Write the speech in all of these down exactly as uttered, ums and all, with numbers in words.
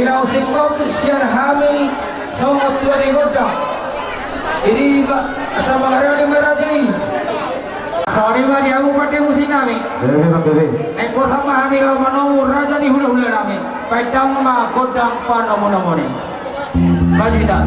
Naung singkop sian hami songon tua ni gondang. Jadi, asa mangarade ma raja i. Sari ma di hamu pande musik nami. Bebe, Bang, bebe. Naeng borhat ma hami laho manomu raja ni hulahula nami. Baen damang ma gondang panomunomuna i. Maju hita.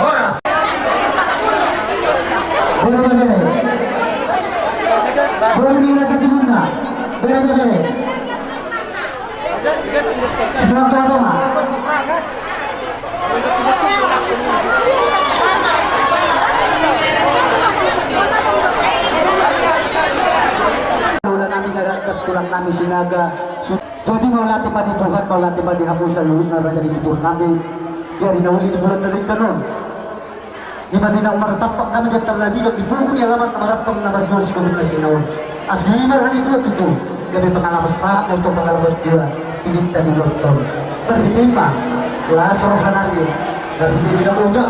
Horas. Bere ma bere. Bere ni Raja Tuluna. Bere ma bere. Sitonga tonga. Mula nami na dangka tulang nami Sinaga. Jadi mauliate ma di Tuhan, mauliate ma di hamu saluhutna raja ni tutur nami. Di ari na uli di bulan na denggan on. Di ma di na martampak hami di antara na bidok di punggung ni alaman na marampang na marjual sigomit na sinaun. Asi marhani tua tutu. Gabe pangalaman sahat na untong pangalaman tua. Pininta di lontong. Marhite i ma. Las roha nami. Marhite di na bojak.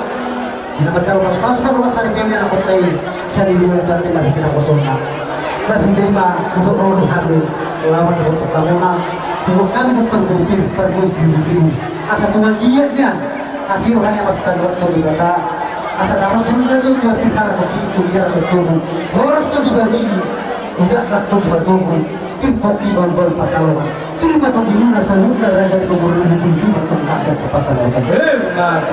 Di na manjalo paspas na ruas ari nami anak kota i. Sian i dua dua te marhite na kosong na. Marhite i ma. Untuk roha nami. Lawan untuk kamu na. Buat kami untuk pargopir. Pargopir sendiri. Asa tu bagian nian. Asi roha ni amanta na martua Debata. Asa na ro sunda tu dua pihara tu pintu liar tu tubu. Boras tu di bagi. Ujak na tu dua tubu. Pir pok i baul-baul pacalongan. Pir ma tu di muna saluhutna raja ni pogor lubu tuju ma tu muna tu pasalamatan.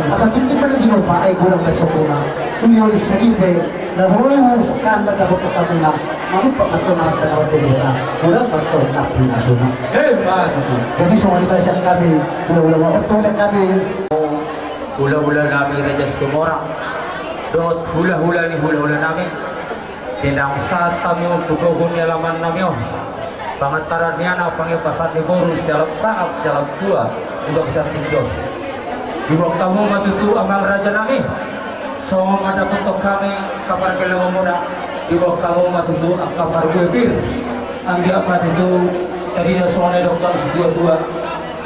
Asa tintin ma na tinopa ai godang basokona. Uli-uli sadipe. Na boi husukan ma dapot tu kami na. Manumpak ma tu na mata na mata dua. Godang ma tu na pinasuna. Jadi songon i ma sian kami. Hula-hula ma oto hula kami. Hula-hula nami Raja Situmorang dohot hula-hula ni hula-hula nami. Di naung sahat hamu tu gogo ni alaman nami on, pangantaran ni anak, pangibasan ni boru, sialap sangap, sialap tua, di bagasan tingki on. Diboan hamu ma tutu amang raja nami, songon mandapothon hami angka pargellengon muna. Diboan hamu ma tutu angka pargopir. Anggiat ma tutu tadina songon na nidokkon situa-tua.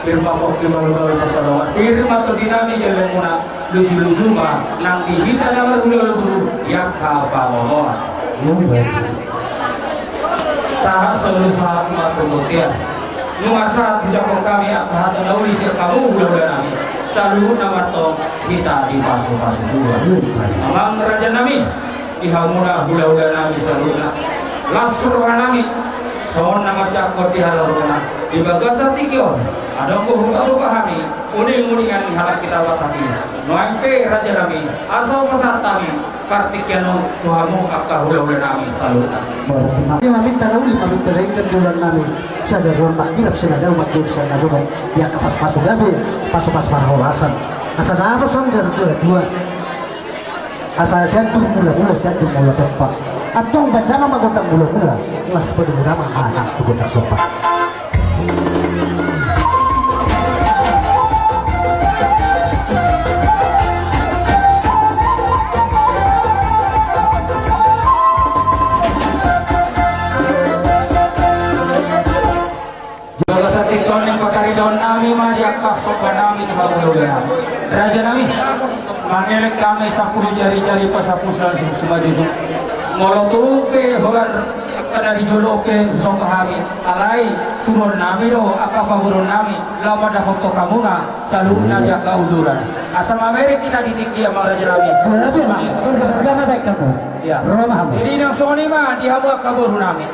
Pir ma pongki baul-baul pasalongan. Pir ma tondi nami gellengmuna. Luju-luju ma nang di hita na marhula-hula boru di angka pangomoan. Sahat solu sahat ma tu bontean. Nunga sahat dijangkon hami angka hata na uli sian hamu hula-hula nami. Saluhutna ma tong hita dipasu-pasu Tuhan. Amang raja nami. Di hamuna hula-hula nami saluhutna. Las roha nami. Songon na manjangkon di halaluhutna. Di bagasan tingki on. Adong do hupatupa hami. Uning-uningan ni halak hita Batak i. Nuaeng pe raja nami. Asa hupasahat hami. Partingkian on tu hamu angka hula-hula nami saluhutna. Ia maminta na uli, maminta na denggan di ulaon nami. Sadari on mangkirap sian na dao, mangkirap sian na jonok. Di angka pasu-pasu gabe. Pasu-pasu parhorasan. Asa dapot songon na tua-tua. Asa Sianjur Mula-mula, Sianjur Mula Tompa. Antong baen damang ma gondang mula-mula, las padumu damang manang tu gondang somba. Jala satingkon ni pataridaon nami ma di angka somba nami tu hamu hula-hula nami. Raja nami, mangelek hami sampulu jari-jari pasampulan sumajujung. Molo tung pe holan angka na di jolo pe somba hami. Alai suruon nami do angka paboruon nami laho mandapothon hamuna saluhutna di angka uduran. Asa mamereng hita di tingki i amang raja nami. Jadi nang songon i ma di hamu angka boru nami.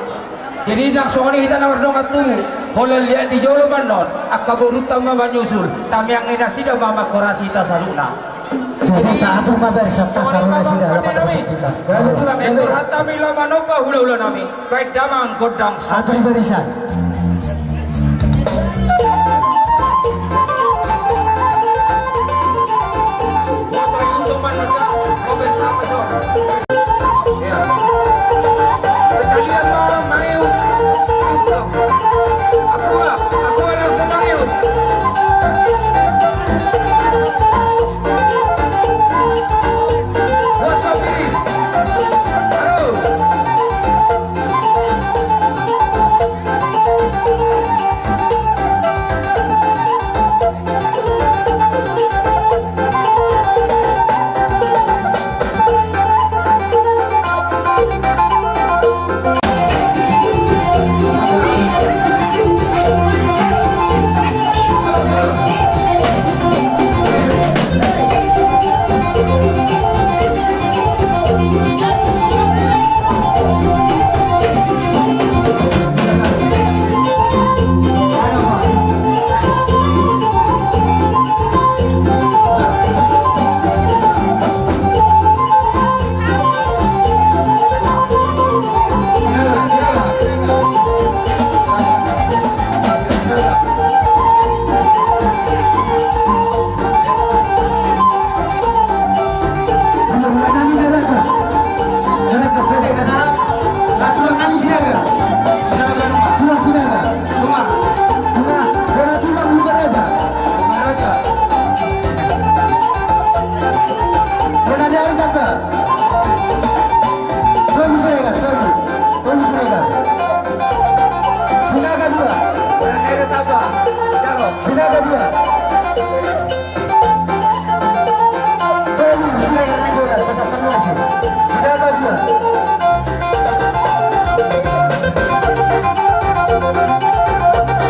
Jadi nang songon i hita na mardongan tubu, holan liat di jolo ma annon, angka borunta ma manyusul, tamiang ni nasida ma manghorasi hita saluhutna. Jadi taatur ma barisan, taatur ma nasida. Jadi hata nami laho manomba hula-hula nami, baen damang gondang somba. Atur barisan. Sinaga dua. Tolu, Sinaga dua, pasang tanggung masih. Sinaga dua.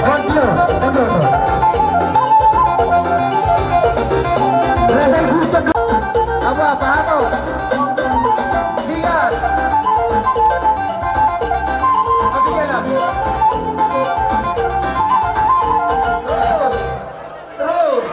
Kondio, kondio to. Rasa Gusto. Apa, apa, apa? Tiga. Tiga lagi. Terus. Terus.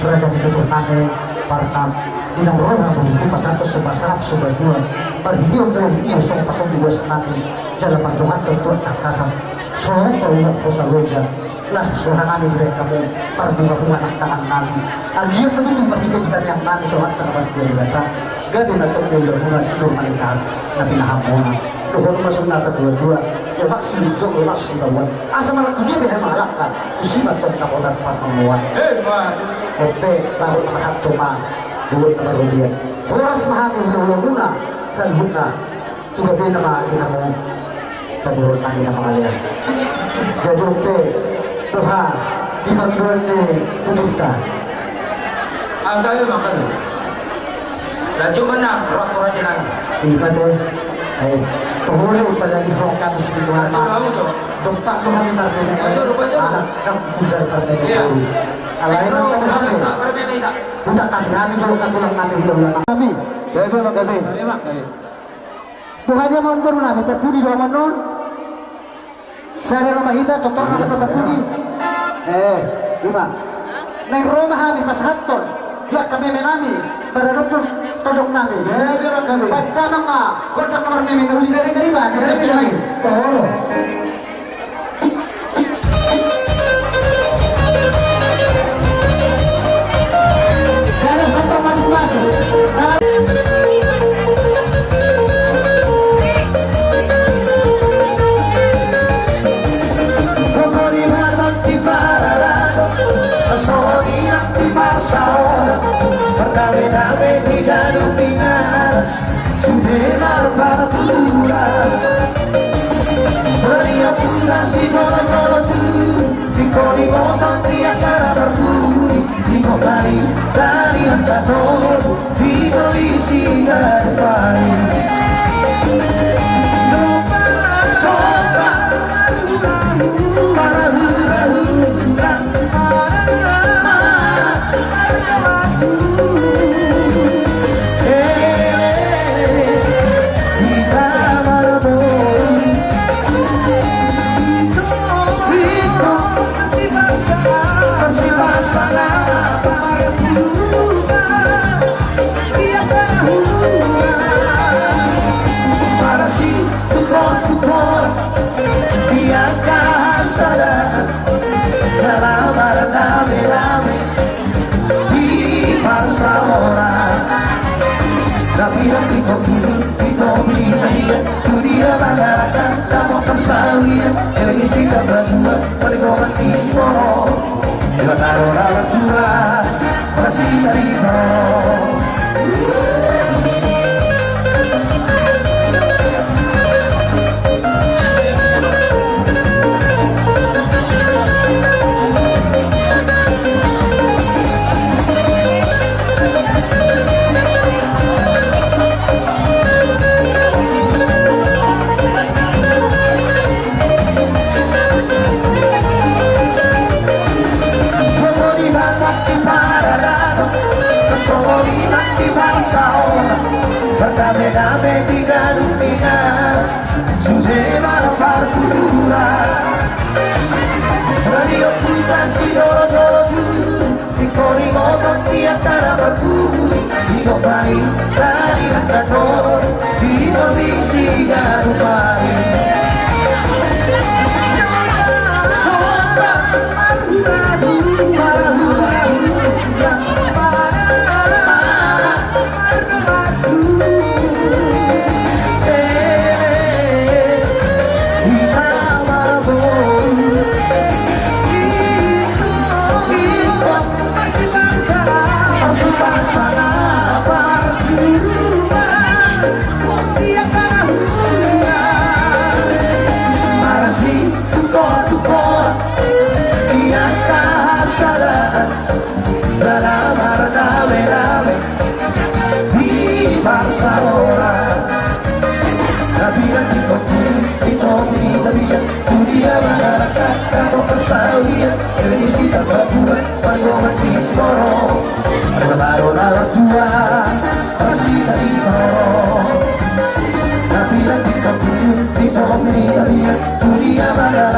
Raja ni tutur nami, Parna, inang roha, bulu pasahat tu so pasahat so batua, marhitio, marhitio so pasahat di bos nami, jala pardongan tu tuan tangkasan, so paulak posa loja, las roha nami di hamu, parbunga-bunga nang tangan nami, agia ma tutu marhitio di tangiang nami, Tuhan tarbagi di bata, gabe na tong di ulamuna sidur manitan, na pinahamuna. Dohot ma songon hata tua-tua, lomak si ujung, lomak si bawah. Asa manang tu dia be hami mangalangka, tusi ma tong dapotan pasamuan. Emma tutu. Onpe, laho na marhalto ma, dohot na marrobean. Horas ma hami hula-hulamuna, saluhutna, tu gabena ma di hamu, pamoruon nami na mangalean. Jadi onpe, boha, di pangidoan ni tuturta. Angka memang kan. Lanjut menang, roh roh jalan. Ima te. Eh, tuhuri, apalagi roh kami segitu amat. Aduh, aduh, aduh. Dompak tu hami marmeme. Aduh, aduh, aduh. Anak, anak budal marmeme. Iya. Alai itu, nang tahu hami. Anak marmeme, tak. Udah kasih hami dulu, katulang kami dulu, kami. Gabe, Mak, gabe. Gabe, Mak, gabe. Boha dia ma on boru nami, tarpudi do ma on. Sada do ma hita, totor na dapat tarpudi. Eh, ima. Naeng ro ma hami pasahathon di angka meme nami, padadophon tondong nami. Baen damang ma gondang na marmeme na uli dari gariban, na caci nami. Toro. Sude marpartuturan. Radia puta sijolo-jolo tu, ingkon ingotan di angka na parpudi, ingkon baen, dari angka tolu, di tolu si ganup ari. Sopa, marhura-hura. Di angka sada, jala marame-rame di parsaoran. Tapi nanti kau tidur di topi dia, tu dia mangarakan, tak mau kesawian, elek isi tak berdua, paling orang isi borong. Ela taro lawan tua. Pokok di Batak di Paradano, songon i nang di Barcelona, berdame-dame di ganup inganan, sude marpartuturan. Radio putar sijolo-jolo tu, ingkon ingotan di angka na parpudi, ingkon baen, dari angka tolu, di tolu si ganup ari.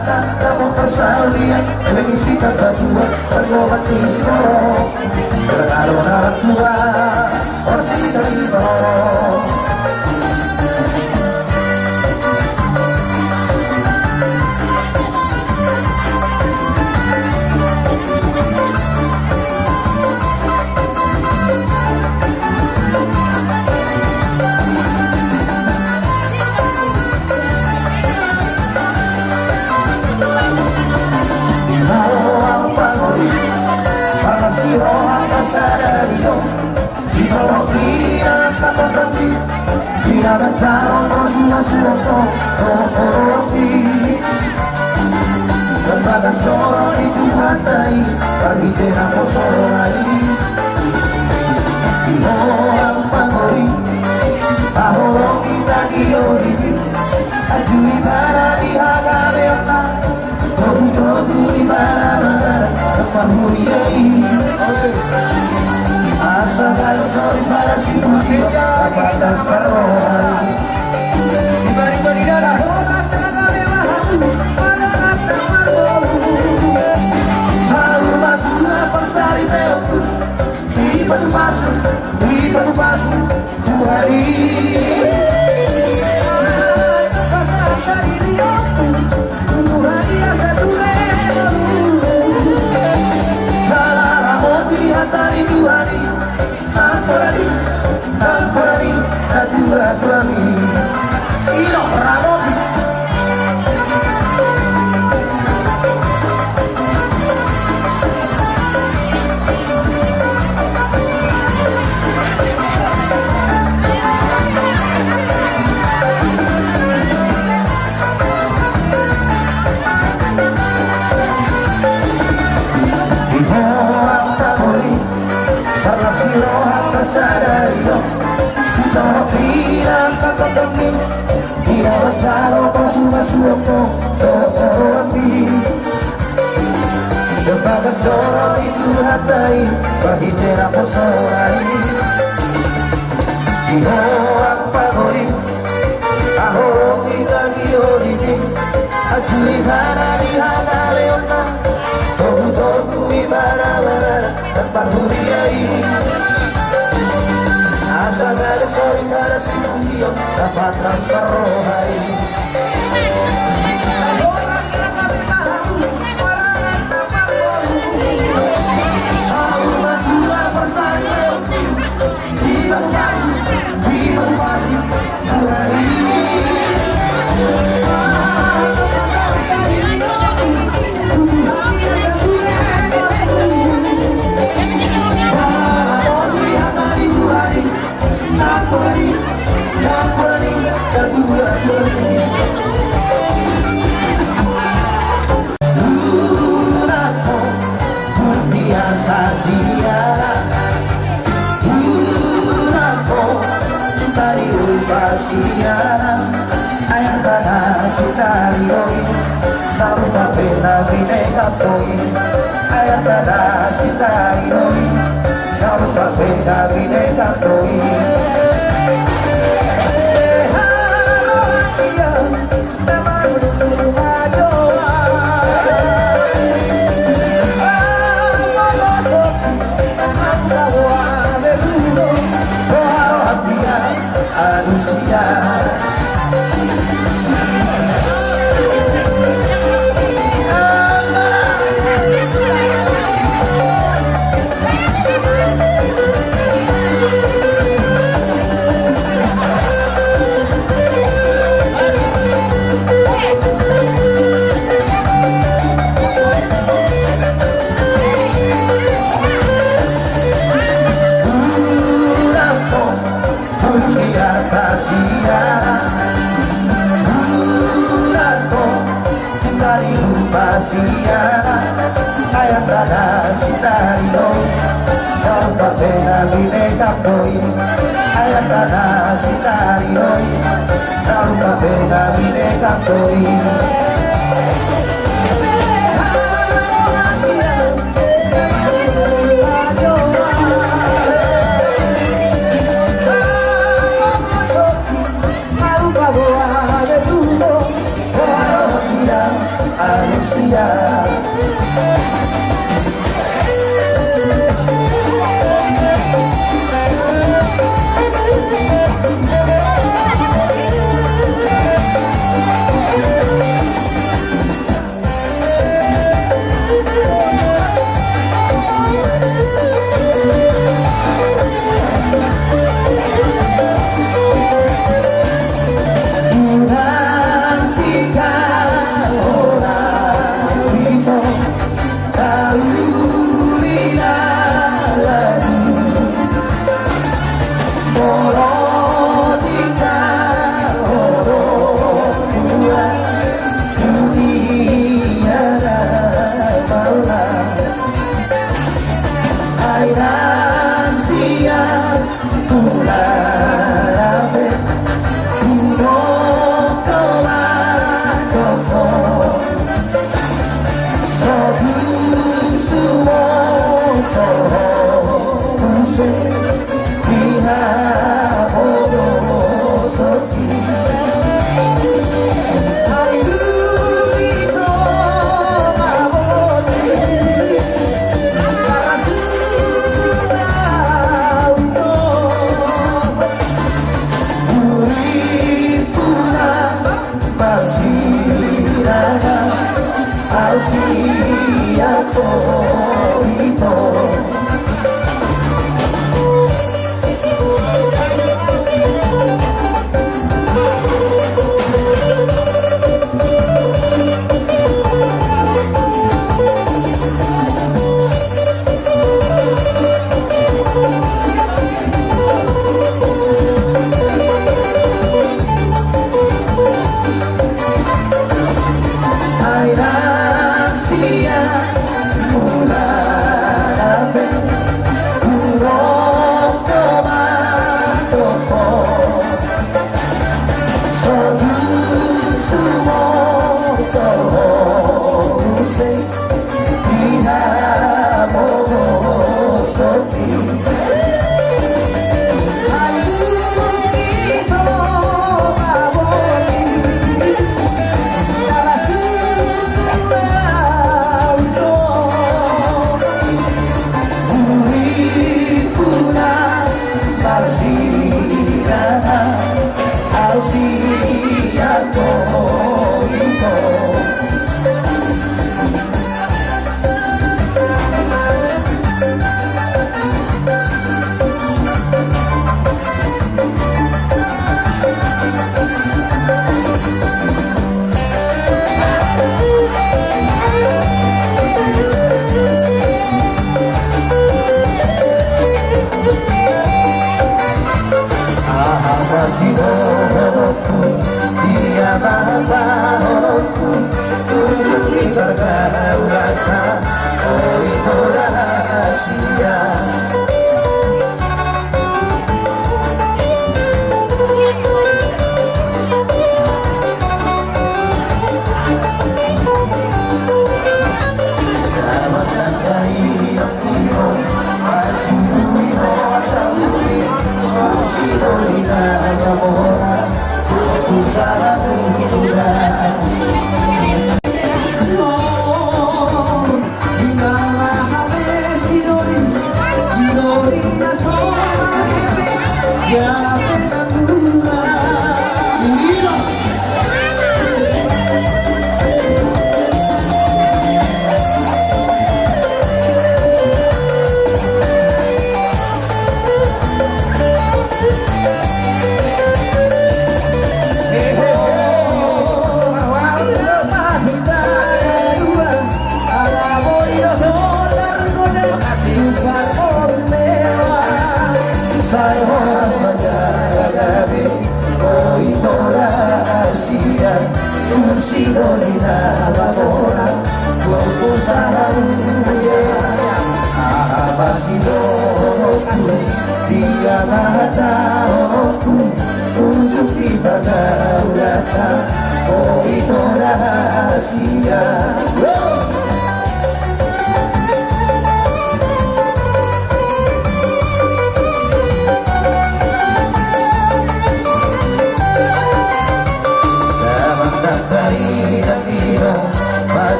Tangkap parsaulian, mengisi tangkatua, perlobat isi moro. Berkalo narap tua, osi dari moro. Roha pangoli, pangasi roha pasadarion, sisolok hina kapangkati, hina mancaro masumasu oto, oto opi. Sebatas soro di Tuhanta i, parhite naposo roha i. Di roha pangoli, paholongi tagi oliti, ajui bara di hagaleonna. Togu-togu di bara-bara, tempat mulia i. Asa gabe sori bara sipuji, batas parroha. Saur matua parsari meoku, dipasu-pasu, dipasu-pasu. Di roha pangoli, parlas ni roha pasadarion, sisolok hina kapangkati, hina mancaro masumasu oto, oto opi. Sebatas soro di Tuhanta i, parhite naposo roha i. Di roha pangoli, paholongi tagi oliti, ajui bara di hagaleonna, togu-togu di bara-bara, tempat mulia i. Asa gabe sori bara sipujion, batas parroha i. Ayat tanah sitari loi, tarupa pena bineka poi. Ayat tanah sitari loi, tarupa pena bineka poi. Di atas siaran, bulan ko, sitari rupa siaran, ayat tanah sitari loi, tarupa pena bineka poi, ayat tanah sitari loi, tarupa pena bineka poi.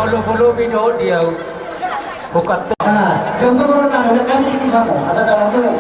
Lobi-lobi do di au. Bukan tu. Nah, jom ke baru nang, udah kami titip kamu. Asal jalan dulu.